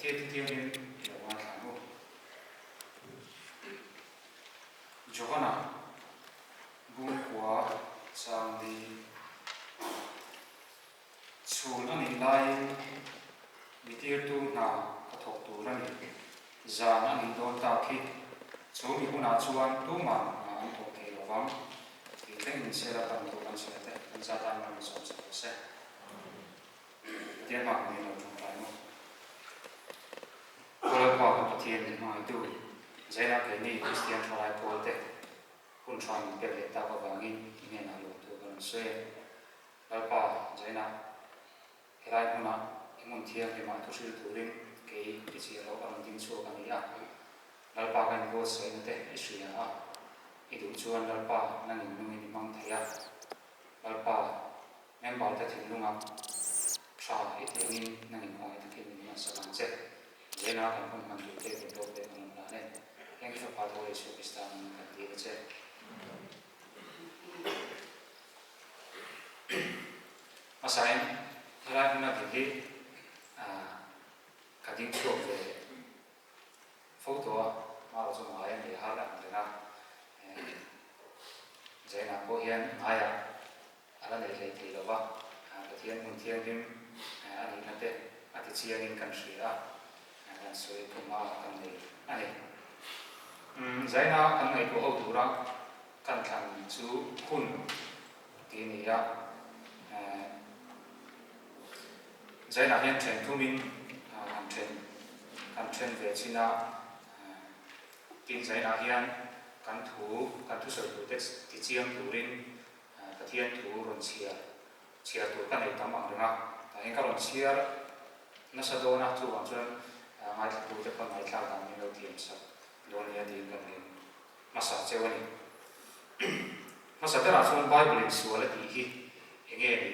Pathian thu thianghlim i lo ngaithla ang u. Johana Bungkua Changli Chhun a nih laiin mi tirtu hna ka thawk tur a ni. Zan a nih dawn tak hi chu mi hunah chuan tuman hna an thawk thei lo vang tih thleng in sela kan tur an chhia te an zat an rawn sawm chhe rawh se. Pathian hma kan lo tawngtai maw? Aw Lalpa kan Pathian min hmangaihtu, Zaina keini Kristian thalai pawl te hun tha min pek leh tak avangin i hnenah lawm tur kan rawn sawi e. Lalpa, Zaina, helai hmunah i hmun thianghlimah thu hril turin kei i chhiah loh a rawn ding chhuak a ni a. Lalpa ka inbuatsaihna te i hria a, i duh chuan Lalpa nangin nungin i hmang thei a. Lalpa, member te thinlunga tha i tih angin nangin khawngaih takin min hmansak ang che. Zaina kan hun hman tur te kan dawt leh kan rawn hlan e. Heng i fapa tho Isua Krista nangin kan dil a che. Hmasain helai hmuna dil hi ka ding chhuak ve fo tawh a, hma chu ngai a nei har ang reng a, Zainah pawh hian ngaiah a la nei hlei thei lo va, Pathian hmun thianghlim a nihna te a ti chiangin kan hria a, kan sawi khum a kan nei a ni. Zaina kan ngaihtuah ho tura kan thlan chu hun tih a ni a, Zainah hian then thumin han then kan then ve chin a, tin Zainah hian kan thu kan thusawi turte tichiang turin Pathian thu rawn chhiar chhiar tur ka nei tam ang reng a, tah hian ka rawn chhiar nasa dawn a, chuvang chuan ngaithlatute pawn ngaihthlak dan min lo thiam sak dawn nia tiin ka rawn hmasa cheu a ni. Hmasa berah chuan Bible in sual a tih hi enge ni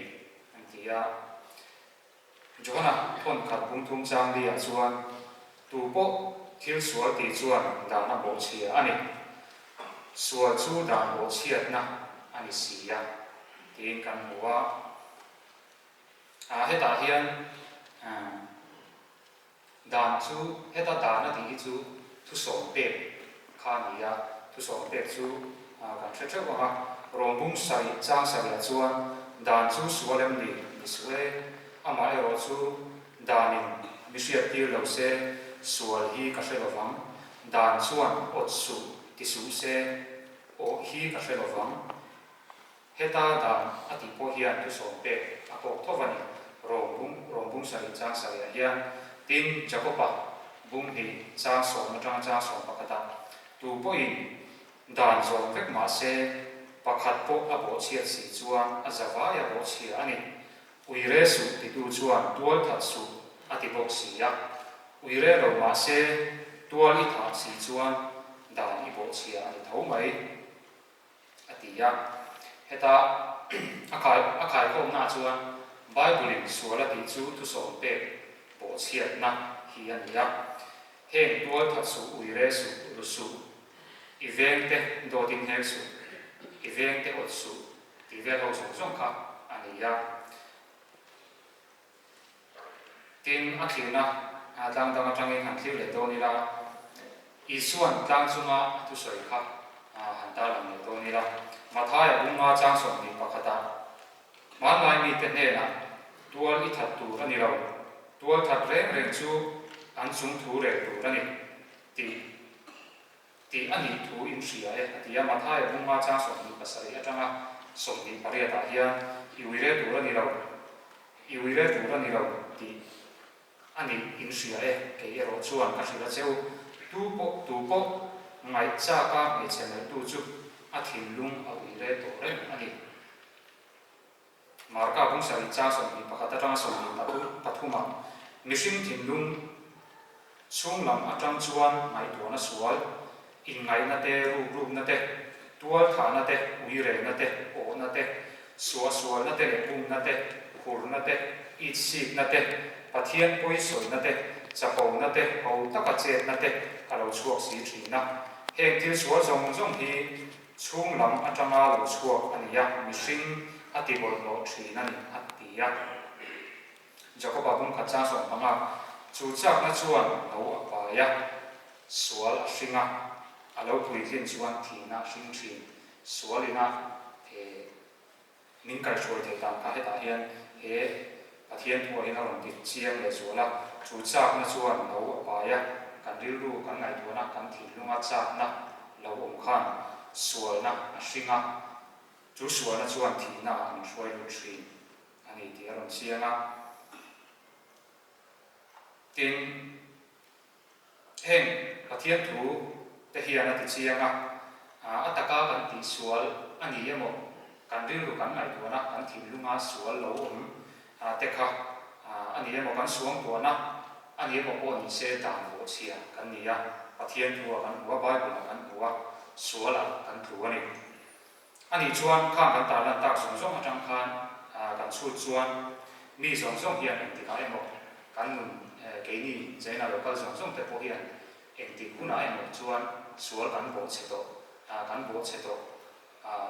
an ti a, Johana thawn khat bungthum chang liah chuan tu pawh thil sual tih chuan dan a bawhchhia a ni. Sual chu dan bawhchhiatna a ni si a tiin kan hmu a. Hetah hian dan chu heta dan a tih hi chu thusawm pek kha a ni a, thusawm pek chu kan hre theuh ang a, Rawmbung sarih chang sarihah chuan dan chu sual em ni ni suh e, amah erawh chu danin mi hriat tir lo se sual hi ka hre lovang, dan chuan awt suh ti suh se awh hi ka hre lovang. Heta dan a tih pawh hian thusawm pek a kawk tho a ni. Rawmbung, Rawmbung sarih chang sarihah hian tin Jakoba bung hnih chang sawm atanga chang sawm pakhatah tu pawhin dan zawm vek mah se pakhat pawh a bawhchhiat si chuan a zavai a bawhchhia a ni. Uire suh titu chuan tual that suh a ti bawk si a. Uire lo mah se tual i thah si chuan dan i bawhchhia a ni tho mai. a ti a. Heta a khai a khaikhawmnaah chuan Bible-in sual a tih chu thusawm pek bawhchhiatna hi a ni a. Heng tual that suh, uire suh, ru suh, i vengte dawtin hek suh, i vengte awt suh tih vel ho zawng zawng kha a ni a. Tin, a thlirna tlang dang atangin han thlir leh dawn ila, Isua'n tlang chunga a thusawi kha han tarlang leh dawn ila, Mathaia bunga chang 21ah, Hmanlai mite hnenah tual i that tur a ni lo, tual that reng reng chu an chung thu rel tur a ni, tih tih a nih thu in hria e, a ti a. Mathaia bunga chang 27 atanga 28 ah hian i uire tur a ni lo, i uire tur a ni lo tih a nih in hria e, kei erawh chuan ka hrilh a che u. Tu pawh tu pawh ngaih chaka hmeichhe melhtu chu a thinlung a uire tawh reng a ni. Marka bung sarih chang 21 atanga 23 ah mihring thinlung chhung lam atang chuan ngaihtuahna sual, inngaihna te, rukrukna te, tualthahna te, uirelna te, awhna te, suahsualna te leh bumna te, hurna te, itsikna te, Pathian pawisawina te, chapona te, ho taka chetna te a lo chhuak si thin a. Heng thil sual zawng zawng hi Chhung lam atanga lo chhuak a ni a, mihring a ti bawlhhlawh thin a ni, a ti a. Jakoba bung khat chang 15. Chu chakna chuan no a pai a, sual a hring a, a lo puitlin chuan thihna a hring thin. Sual ina he min kaihhruai theih dan kha hetah hian he Pathian thuah hian a rawn ti chiang leh zual a. Chu chakna chuan no a pai a, kan rilru, kan ngaihtuahna, kan thinlunga chakna lo awm khan sualna a hring a, chu sualna chuan thihna ah min hruai lut thin a ni tih a rawn chiang a. Tin, heng Pathian thu te hian a ti chiang a, a taka kan tih sual a ni emaw, kan rilru kan ngaihtuahna, kan thinlunga sual lo awm te kha a ni emaw, kan suangtuahna a ni emaw pawh ni se dan bawhchhia kan ni a, Pathian thu ah kan hmu a, Bible ah kan hmu a, sual ah kan tlu a ni. A nih chuan khang kan tarlan tak zawng zawng atang khan kan chhut chuan mi zawng zawng hian engtikah emaw kan nun keini Jaina lo kal zawng zawng te pawh hian engtik hunah emaw chuan sual kan bawh chhe tawh, kan bawh chhe tawh,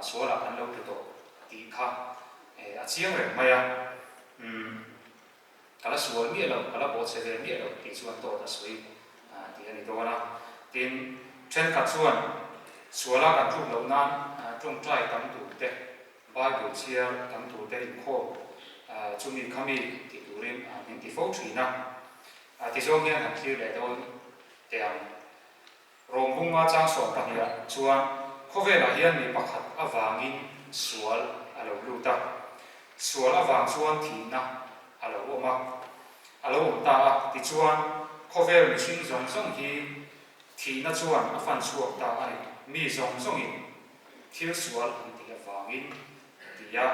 sualah kan lo tlu tawh tih kha a chiang reng mai a. Umm. Ka la sual miah lo, ka la bawhchhe ve miah lo tih chuan dawt a sawi tih a ni dawn a. Tin, thenkhat chuan suala kan tluk loh nan tawngtai tam tur te, Bible chhiar tam tur te inkhawm chumi khami ti turin min ti fo thin a. Tizawng hian han thlir leh dawn teh ang. Rawmbunga chang 12 ah chuan khawvelah hian mi pakhat avangin sual a lo lut a, sual avang chuan thihna a lo awm a, a lo awm ta a, tichuan khawvel mihring zawng zawng hi thihna chuan a fan chhuak ta a ni, mi zawng zawngin thil sual an tih avangin a ti a.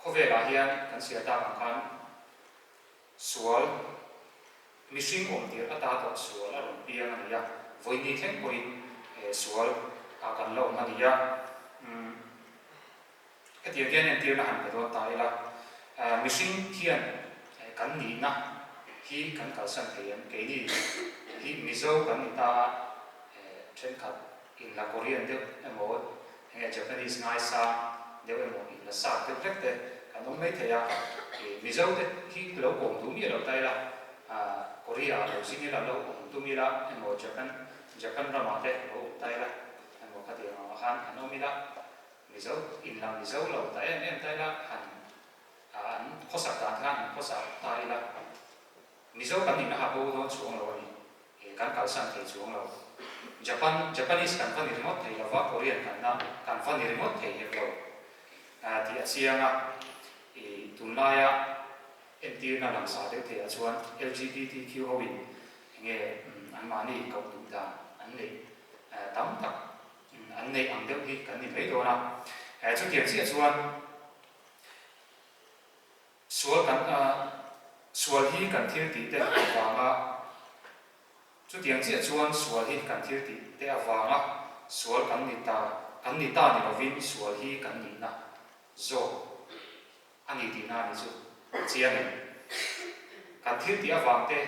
Khawvelah hian kan chhiar tak ang khan Sual, mihring awm tir ata tawh sual a rawn piang a ni a, vawini thleng pawhin sual ah kan la awm a ni a. Umm, hetiang hian entirna han pe dawn ta ila, mihring hian kan nihna hi kan kalsan thei em? Keini hi Mizo kan ni ta a, thenkhat inla Korean deuh emaw, enge Japanese ngaisang deuh emaw inla sap deuh hlek te kan awm mai thei a, ih Mizo te hi lo awm duh miah lo ta ila, Korea ah lo zin ila, lo awm tum ila emaw Japan Japan ramah te lo awm ta ila emaw khatiang angah khan han awm ila, Mizo inla Mizo lo ta em em ta ila han an khawsak dan khan han khawsak ta ila. Mizo kan nihna ha bo dawn chuang lo a ni. He kan kalsan thei chuang lo. Japan, Japanese kan va ni ringawt thei lova, Korean kan na kan va ni ringawt thei hek lo tih a chiang a. I tunlaia entirna langsar deuh theiah chuan LGBTQ hoin enge anmahni koh duh dan an neih tam tak an neih ang deuh hi kan ni mai dawn a. Chutiang chiah chuan Sual kan sual hi kan thil tih te avanga chutiang chiah chuan sual hi kan thil tih te avanga sual kan ni ta kan ni ta ni lovin sual hi kan nihna zawk a ni tihna a ni chu chiang em? Kan thil tih avang te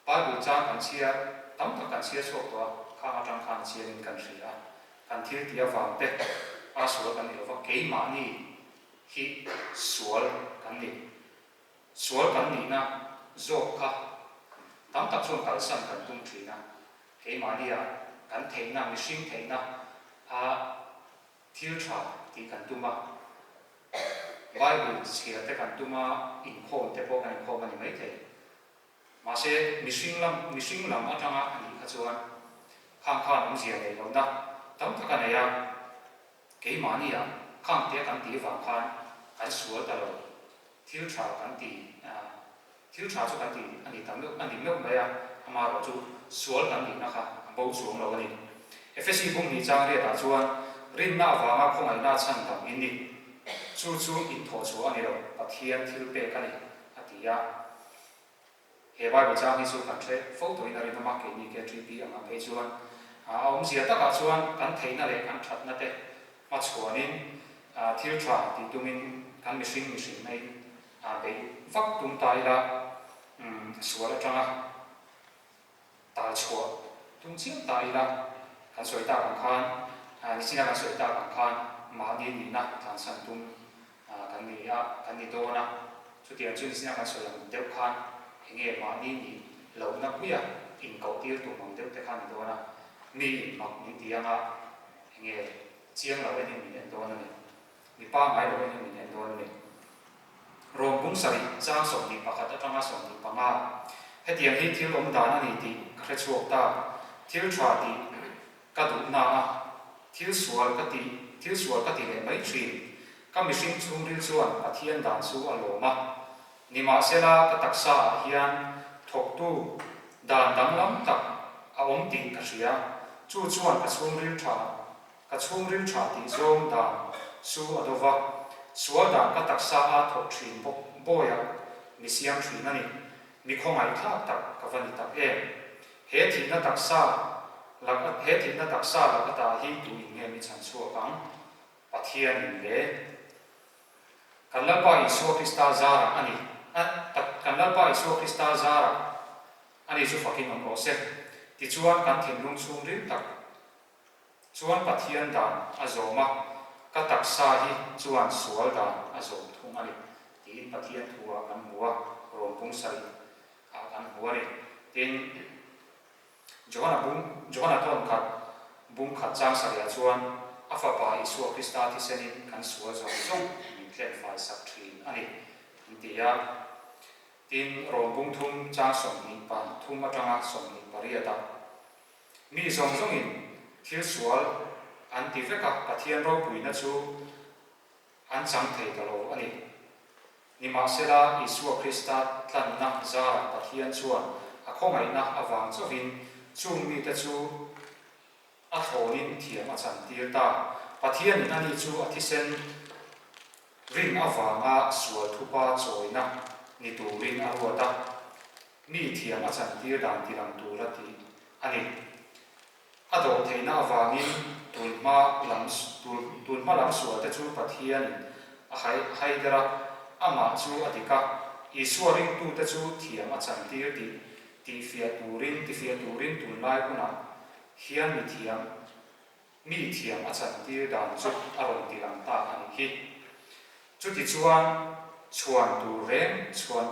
Bible chang kan chhiar tam tak kan chhiar chhuak tawh a, khang atang khan a chiangin kan hria a, kan thil tih avang te a sual kan ni lova keimahni hi sual kan ni. Sual kan nihna zawk kha tam tak chuan kalsan kan tum thin a, keimahnia kan theihna, mihring theihna a thil tha tih kan tum a, Bible chhiar te kan tum a, inkhawm te pawh kan inkhawm a ni maithei. Mahse, mihring lam, mihring lam atanga a nih kha chuan khang khan awmzia neih lohna tam tak a nei a, keimahnia khang te kan tih vang khan kan sual ta lo, thil tha kan ti, thil tha chu kan ti a ni ta meuh, a ni meuh mai a, amaherawh chu sual kan nihna kha a bo chuang lo a ni. Efesi bung hnih chang riatah chuan rinna avanga khawngaihna chhan dam in ni, chu chu inthawhchhuah a ni lo, Pathian thil pek a ni, a ti a. He Bible chang hi chu kan hre fo tawhin a rinawm a, keini KTP ang ah phei chuan a awmzia takah chuan kan theihna leh kan thatna te hmachhuanin thil tha tih tumin kan mihring mihrinna in beih vak tum ta ila sual atanga tal chhuah tum chiang ta ila kan sawi tak ang khan nichina kan sawi tak ang khan mahni nihna tlansan tum kan ni a, kan ni dawn a. Chutiang chu nichina kan sawi ang deuh khan enge mahni nih lohna puia inkohtir tum ang deuh te kha a ni dawn a, mi in mak min ti anga enge chiang lo enin min en dawn a ni, mi pangngai lo enin min en dawn a ni. Rawm bung sarih chang 21 atanga 25 hetiang hi thil awm dan a ni tih ka hre chhuak ta, thil tha tih Ka duhna a, thil sual ka ti, thil sual ka ti leh mai thin. Ka mihring chhungril chuan Pathian dan chu a lawm a. Nimahsela ka taksa ah hian thawktu dan danglam tak a awm tih ka hria. Chu chuan ka chhungril tha, ka chhungril tha tih zawng dan chu a do va. Sual dan ka taksa a thawk thin bawk bawiah mi siam thin a ni. Mi khawngaihthlak tak ka va ni tak em. He thihna taksa lak he thihna taksa lak ata hi tu in nge mi chhan chhuak ang? Pathian in le. Kan Lalpa Isua Krista zarah a ni. A, kan Lalpa Isua Krista zarah a ni chu fakin awm rawh se. Tichuan kan thinlung chhungril tak chuan Pathian dan a zawm a, ka taksa hi chuan sual dan a zawm thung a ni, tiin Pathian thu ah kan hmu a, Rom pung sarih ah kan hmu a ni. Tin, Johana bung, Johana tawn khat bung khat chang sarih ah chuan a Fapa Isua Krista thisenin kan sual zawng zawng min tlen fai sak thin a ni, an ti a. Tin, Rom bung thum chang 23 atanga 28 ah Mi zawng zawngin thil sual an ti vek a, Pathian ropuina chu an chang thei ta lo a ni. Nimahsela, Isua Krista tlanna zarah Pathian chuan a khawngaihna avang chauhin chung mite chu a thlawnin thiam a chantir ta. Pathianin ani chu a thisen rin avanga sual thupa chawina ni turin a ruat a. Mi thiam a chantir dan tilang tura tih a ni. A dawh theihna avangin tunhma lam tunhma lam sualte chu Pathianin a hai haider a, amah chu a dik a, Isua ringtute chu thiam a chantir tih tihfiah turin tifiah turin tunlai hunah hian mi thiam mi thiam a chantir dan chu a rawn tilang ta a nih hi. Chutichuan chhuan tur reng chhuan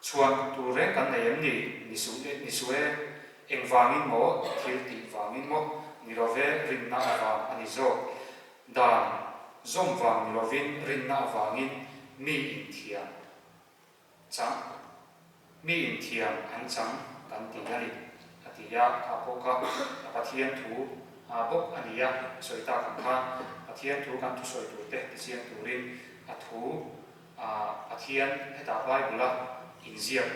Chhuan tur reng kan nei em ni? Ni suh e, ni suh e. Engvangin maw? Thil tih vangin maw? Ni lo ve, rinna avang a ni zawk. Dan zawm vang ni lovin rinna avangin mi inthiam chang, mi inthiam an chang kan ti a ni, a ti a. Kha pawh kha a Pathian thu bawk a ni a, sawi tak ang khan Pathian thu kan thusawi turte tichiang turin a thu A Pathian hetah Bible-a inziak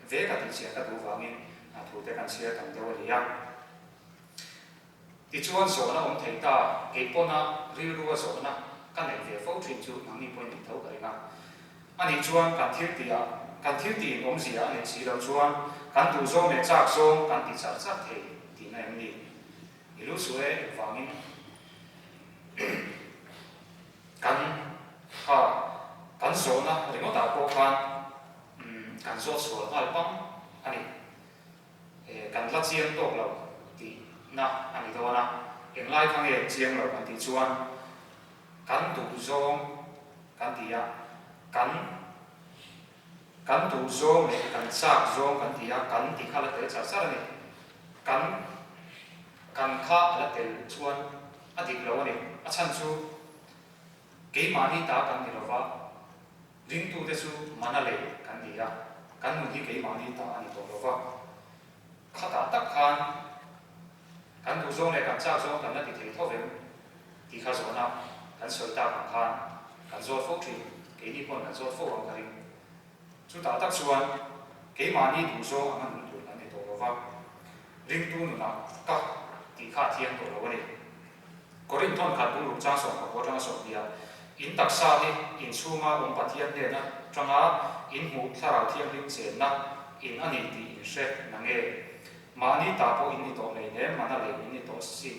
ve ka tih chiah ka duh vangin a thute kan chhiar tam deuh a ni a. Tichuan zawhna awm thei ta, kei pawna rilrua zawhna ka neih ve fo thin chu nangni pawhin neih tho ka ring a. Anih chuan kan thil tihah kan thil tihin awmzia a neih si loh chuan kan duh zawng leh chak zawng kan ti char char thei tihna em ni? I lu suh e, engvangin? Kan kha kan zawhna ringawtah pawh khan kan zawt sual nghal pang a ni. Kan la chiang tawk lo tihna a ni dawn a, englai kha nge chiang lo kan tih chuan kan duh zawng kan ti a, kan kan duh zawng leh kan chak zawng kan ti a, kan tih kha la tel char char a ni. Kan Kan kha a la tel chuan a dik lo a ni. A chhan chu keimahni ta kan ni lova, ringtute chu mana lei kan ni a, kan nun hi keimahni ta a ni tawh lova. Khatah tak khan kan duh zawng leh kan chak zawng kan la ti thei tho vem tih kha zawhna kan sawi tak ang khan kan zawt fo thin, keini pawn kan zawt fo ang ka ring. Chutah tak chuan keimahni duh zawng anga nung tur kan ni tawh lo va, ringtu nunah ka tih kha a thiang tawh lo a ni. Korinth thawn khat bungruk chang 14 atanga 20 ah, In taksa hi in chhunga awm Pathian hnen atanga in hmuh Thlarau Thianghlim chenna in a ni tih in hre na nge? Mahni ta pawh in ni tawh hleinem, mana lei in ni tawh sin,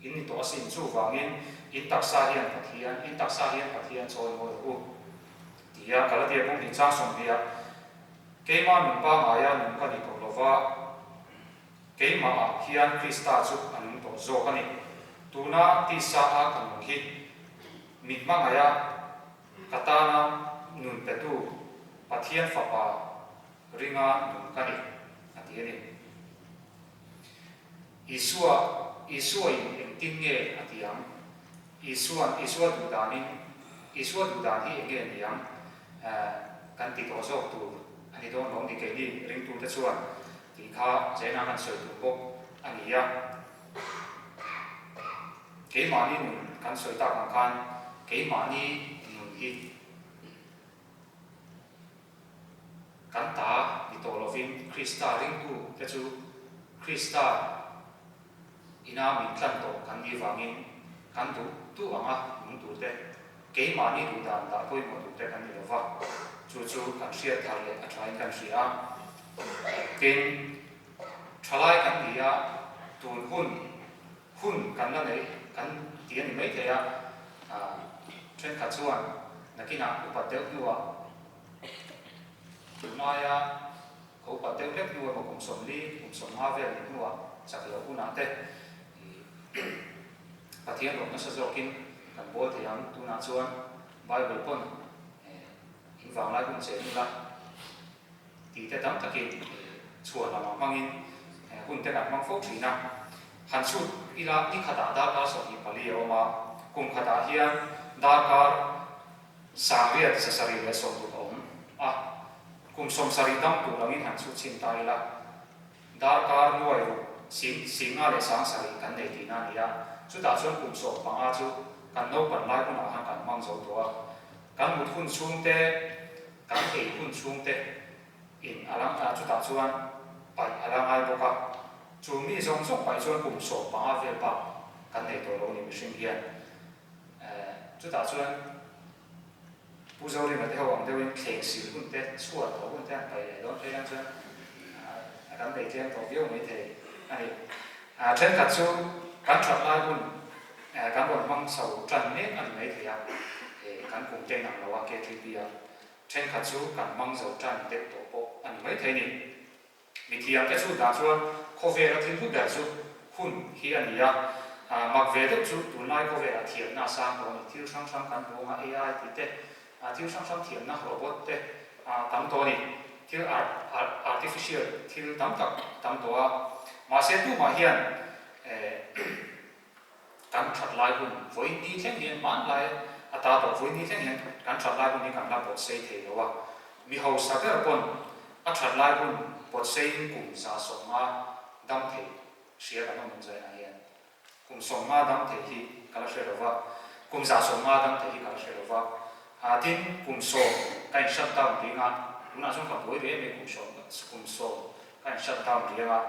in ni tawh asin. Chuvangin in taksa hian Pathian, in taksa hian Pathian chawi mawi rawh u. Tia Galatia bung hnih chang 20 ah, Keimah nun pangaia nung ka ni tawh lova, keimahah hian Krista chu a nung tawh zawk a ni. Tuna tisa a ka nung hi mi hmangaih a, ka tana. nun petu Pathian Fapa ringa nung ka ni, a ti a ni. Isua, Isua in engtin nge a ti ang? Isua'n Isua duh danin, Isua duh dan hi enge ni ang? Kan ti tawh zawk tur a ni dawn lo ni keini ringtute chuan tih kha Zaina kan sawi tum bawk a ni a. Keimahni nun kan sawi tak ang khan keimahni nun hi kan ta ni tawh lovin Krista ringtu te chu Krista ina min tlan tawh kan nih vangin kan duh duh anga nung turte, keimahni duh dan dah pawimawh turte kan ni lova, chu chu kan hriat thar leh a thain kan hria a. Tin, thalai kan ni a, tun hun hun kan la neih kan ti a ni maithei a, thenkhat chuan nakinah upat deuh hnuah tunlaia Ka upat deuh hlek hnu emaw kum 40, kum 50 vel nih hnuah chak loh hunah te Pathian rawh nasa zawkin kan bawl thei ang. Tunah chuan Bible pawn in vanglai hun che nula tih te tam takin chhuan lamah hmangin hun te kan hmang fo thin a. Han chhut ila ni khatah darkar 24 a awm a, kum khatah hian darkar 860 a awm a, kum 70 dam tur angin han chhut chhin ta ila, darkar nuai ruk sing singa leh 7000 kan nei tihna a ni a, chutah chuan kum 15 chu kan naupan lai hunah khan kan hmang zo tawh a, kan mut hun chhung te, kan ei hun chhung te in a lang a, chutah chuan paih a la ngai bawk a, chu mi zawng zawng paih chuan kum 15 vel bak kan nei tawh lo a ni mihring hian. Chutah chuan Pu Zorima te ho ang deuhin thleng sil hun te, chhuat tawh hun te an paih leh dawn phei lang chuan a kan nei tlem tawh viau mai thei a ni. Thenkhat chu kan that lai hun kan rawn hmang chho tan mek a ni mai thei a, kan kum te inang lo a KTP a, thenkhat chu kan hmang zo tan deuh tawh pawh a ni mai thei a ni. Mithiamte chu dah chuan khawvela thil hlu ber chu hun hi a ni a, mak ve deuh chu tunlai khawvelah thiamna a sang tawh a ni. Thil hrang hrang kan hmu anga AI tih te, thil hrang hrang thiamna robot te a tam tawh a ni. Thil artificial thil tam tak a tam tawh a, mahse tumah hian Kan that lai hun vawiin ni thleng hian hmanlai a ta tawh vawiin ni thleng hian kan that lai hun hi kan la pawt sei thei lo a, mi hausa ber pawn a that lai hun pawt seiin kum 150 dam thei hria kan awm ang zainah hian kum 50 dam thei hi ka la hre lo va, kum 150 dam thei hi ka la hre lo va, tin kum 10 ka in shut down ring a, tunah chuan ka buai rih em em kum 10 kum 10 Ka in shut down riang a,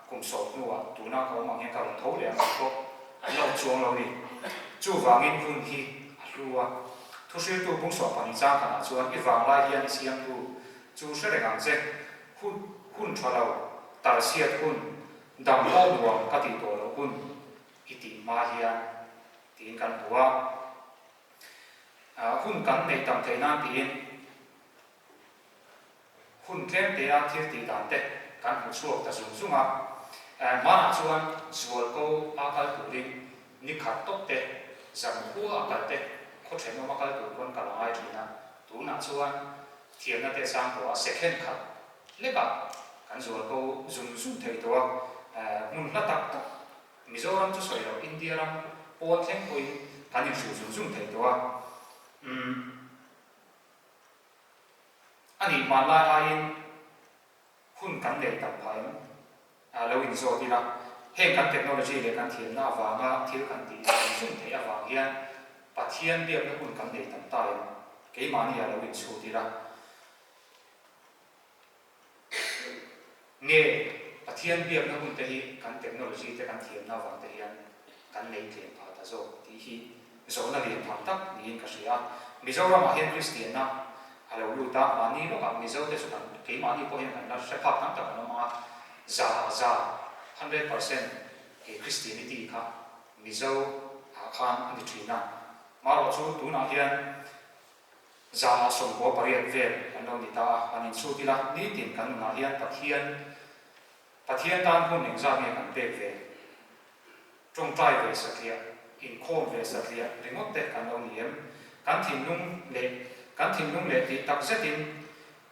kum 10 hnuah tuna ka awm ang hian ka rawn tho leh ang tih pawh an la awm chuang lo ni. Chuvangin hun hi a hlu a, thuhriltu bung 12 chang khanah chuan i vanglai hian i siamtu chu hre reng ang che, hun hun tha lo, tarchhiat hun, dam pawh nuam ka tih tawh loh hun i tih hma hian tiin kan hmu a. Hun kan neih tam theih nan tiin Hun tlem tea thil tih dan te kan hmu chhuak ta zung zung a, hmanah chuan zualko a kal turin ni khat tawp te, zan khua a kal te, khaw thenawm a kal tur pawn kal a ngai thin a, tunah chuan thiamna te sang tawh a second khat lekah kan zualko zung zung thei tawh a, hmun hla tak tak Mizoram chu sawi loh India ram pawn thleng pawhin kan inhrilh zung zung thei tawh a, umm. A nih hmanlai aiin hun kan nei tam phah em? Lo inzawt ila, heng kan technology leh kan thiamna avanga thil kan tih zung zung theih avang hian Pathian biakna hun kan nei tam ta em? Keimahni ah lo inchhut ila. Nge Pathian biakna hun te hi kan technology te kan thiamna avang te hian kan nei tlem phah ta zawk tih hi zawhna lian tham tak niin ka hria a. Mizoramah hian Kristianna a lo lut a, mahni lawkah Mizo te chu kan keimahni pawh hian kan la hre phak tam tak an awm ang a, za ah za, 100%, he Christianity kha Mizo ah khan a ni thin a. Marawh chu tunah hian 98% vel kan lo ni ta a, han inchhut ila, nitin kan nunah hian Pathian, Pathian tan hun engzat nge kan pek ve? Tawngtai ve satliah, inkhawm ve satliah ringawt te kan lo ni em? Kan thinlung leh Kan thinlung leh tih tak zetin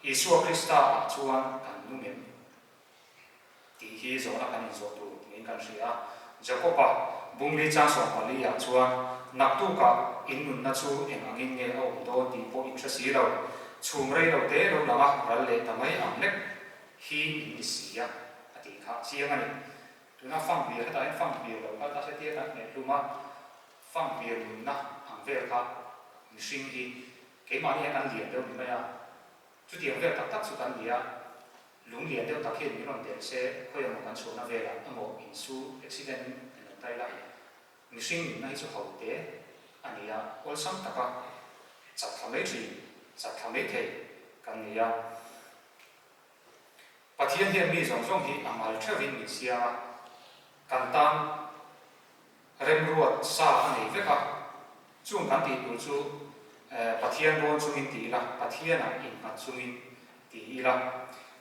Isua Krista ah chuan kan nung em? Tih hi zawhna kan inzawh tur niin kan hria a. Jakob-a bungli chang 14 ah chuan, Naktukah in nunna chu eng angin nge a awm dawn tih pawh in hre si lo. Chhum rei lo te lo lang a, ral leh ta mai ang lek hi in ni si a, a tih kha chiang a ni. Tuna fanghmir hetah hian fanghmir lo kal ta se tia kan hmeh hlum a, fanghmir nunna ang vel kha mihring hi keimahni hian kan lian deuh ni mai a, chutiang vel tak tak chu kan ni a, lung lian deuh tak hian min rawn delh se khawi emaw kan chhuahna velah emaw insu accident in an rawn tai la, mihring nunna hi chu ho te a ni a, awlsam taka chat thla mai thin, chat thla mai thei kan ni a. Pathian hian mi zawng zawng hi a mal theuhin min siam a, kan tan remruat sa a nei vek a, chung kan tih tur chu Pathian rawn chungin ti ila, Pathianah innghat chungin ti ila,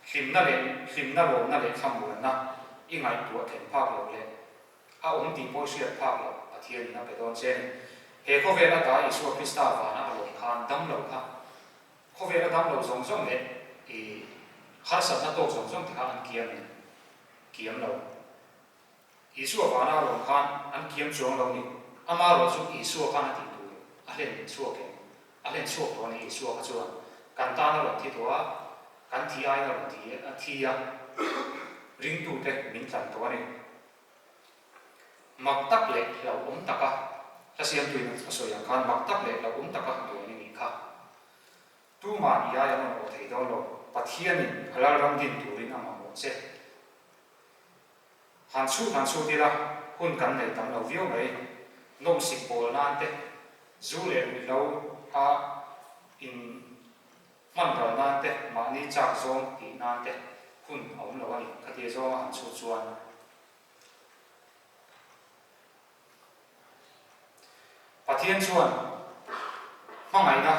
hlimna leh hlimna lawmna leh thlamuanna i ngaihtuah then phak loh leh a awm tih pawh i hriat phak loh Pathianin a pe dawn che a ni. He khawvel ata Isua Krista vana a lawm khan dam lo kha Khawvela dam lo zawng zawng leh i harsatna tawk zawng zawng te kha an kiam em? Kiam lo. Isua vana a rawn khan an kiam chuang lo ni. Ama erawh chu Isua khan a tih tur a hlen chhuak em? A hlen chhuak tawh a ni Isua kha chuan. Kan tan a rawn thi tawh a, kan thi aiin a rawn thi a thi a, ringtute min tlan tawh a ni. Mak tak leh hlauhawm taka hla siamtuin a sawi ang khan mak tak leh hlauhawm taka duan i nih kha. Tumah i ai an rawn awh thei dawn lo. Pathianin a lalram din turin a mamawh che. Han chhut han chhut ila hun kan nei tam lo viau mai. Nawmsik bawl nan te, zu leh ruihhlo a in hman ral nan te, mahni chak zawng tih nan te hun a awm lo a ni. Khatia zawnga han chhut chuan. Pathian chuan hmangaihna,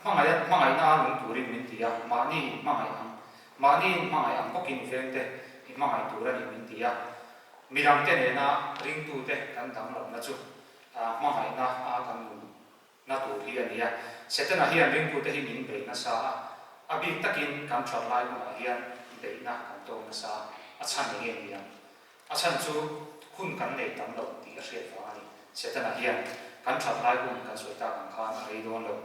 hmangaih hmangaihna a nung turin min ti a, mahni inhmangaih ang, mahni inhmangaih ang bawkin vengte i hmangaih tur a ni min ti a. Midangte nena ringtute kan danglamna chu hmangaihna a kan nun na tur hi a ni a. Setana hian ringtute hi min bei nasa a, a bik takin kan that lai hunah hian beihna kan tawk nasa a, a chhan eng nge ni ang? A chhan chu hun kan nei tam lo tih a hriat vang a ni. Setana hian kan that lai hun kan sawi tak ang khan a rei dawn lo.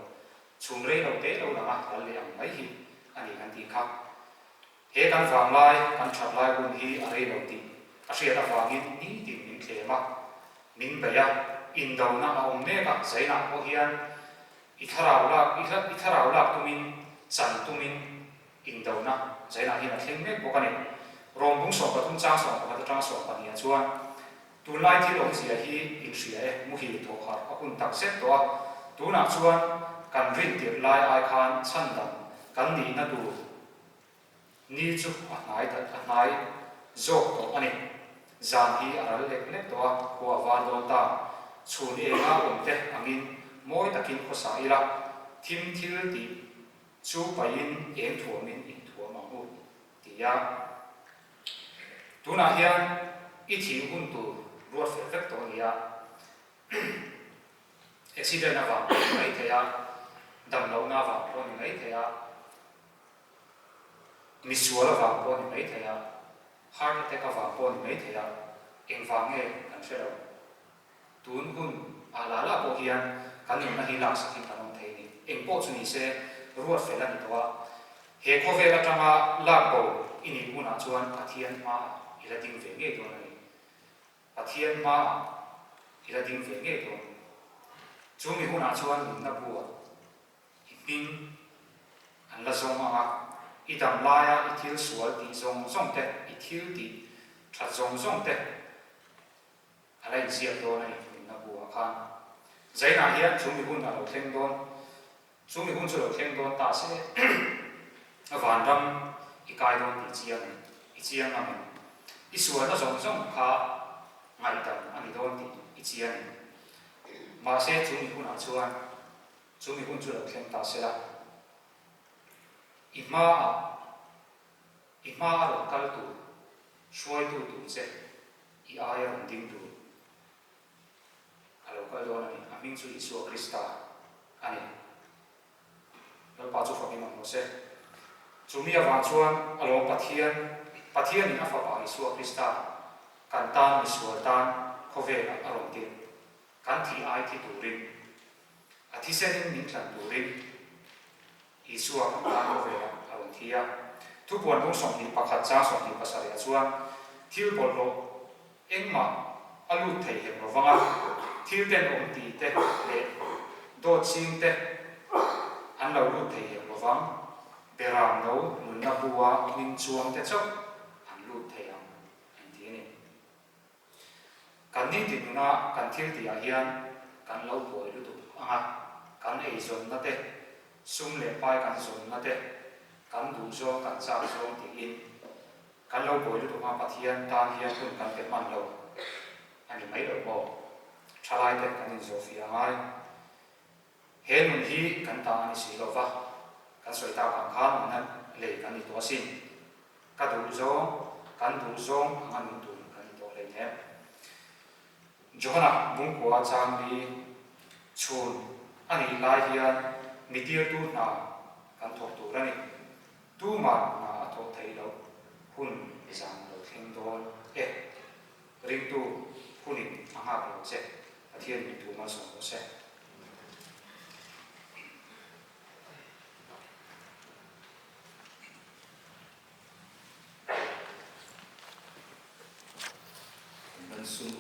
Chhum rei lo te lo lang a lal leh ang mai hi a ni kan tih kha. He kan vanglai, kan that lai hun hi a rei lo tih a hriat avangin nitin min thlem a, min bei a, indona a awm mek a, zainah pawh hian i thlarau lak, i i thlarau lak tumin, chan tumin indona zainah hian a thleng mek bawk a ni. Rawng bung 13 chang 11 atanga 12 ah chuan tunlai thil awmzia hi inhria e, muhil thawh harh a hun tak zet tawh a, tunah chuan kan rintirh lai ai khan chhandam kan nihna tur Ni chu a hnai dat a hnai zawk tawh a ni. Zan hi a ral lek lek tawh a, khua a var dawn ta. Chhun enga awm te angin mawi takin khawsa ila, thim thil tih chu paihin eng thuamin inthuam ang u, ti a. Tunah hian i thih hun tur ruat fel vek tawh a ni a. Accident avang pawh ni mai thei a, damlohna avang pawh ni mai thei a. Misual avang pawh a ni mai thei a, heart attack avang pawh a ni mai thei a, engvang nge kan hre lo. Tun hun ah lah lah pawh hian kan nunna hi laksakin kan awm thei a ni. Eng pawh chu ni se, ruat fel a ni tawh a. He khawvel atanga lak bo i nih hunah chuan Pathian hmaah i la ding ve ngei dawn a ni. Pathian hmaah i la ding ve ngei dawn. Chu mi hunah chuan nunna buah I hming an la zawng ang a, i dam laia i thil sual tih zawng zawng te, i thil tih that zawng zawng te a la inziak dawn a ni nunna buah khan. Zainah hian chu mi hun a lo thleng dawn, chu mi hun chu lo thleng dawn ta se, vanram i kai dawn tih chiang em? I chiang ngam em? I sualna zawng zawng kha ngaihdam a ni dawn tih i chiang em? Mahse chu mi hunah chuan Chumi hun chu lo thleng ta se la, i hmaah, i hma a rawn kal tur, hruaitu tur che, i aia rawn ding tur a lo kal dawn a ni. A hming chu Isua Krista a ni. Lalpa chu fakin awm rawh se. Chumi avang chuan a lawm Pathian, Pathianin a Fapa Isua Krista kan tan misual tan khawvelah a rawn tirh. Kan thih ai thi turin, a thisenin min tlan turin Isua kan tan khawvelah a rawn thi a. Thupuan bung 21 chang 27 ah chuan thil bawlhhlawh Engmah a lut thei hek lo vang a, thil tenawm ti te leh dawt ching te an lo lut thei hek lo vang, beram no nunna bu-a hming chuang te chauh an lut thei ang an ti a ni. Kan nitin nuna kan thil tihah hian kan lo buai lutuk ang a, kan eizawnna te, sum leh pai kan zawnna te, kan duhzawng kan chak zawng tiin Kan lo buai lutuk a, Pathian tan hian hun kan pe hman lo a ni mai lo maw? Thalai te kan inzawhfiah a ngai. He nun hi kan ta a ni si lo va, kan sawi tak ang khan nunna lei kan ni tawh asin. Ka duh zawng, kan duh zawng anga nun tur kan ni tawh hleinem. Johana Bungkua changli chhun a nih lai hian mi tirtu hna kan thawk tur a ni. Tumah hna a thawh theih loh hun zan lo thleng dawn e. Ringtu hunin a nghak lo che, Pathian min thu malsawm rawh se. Kan sum.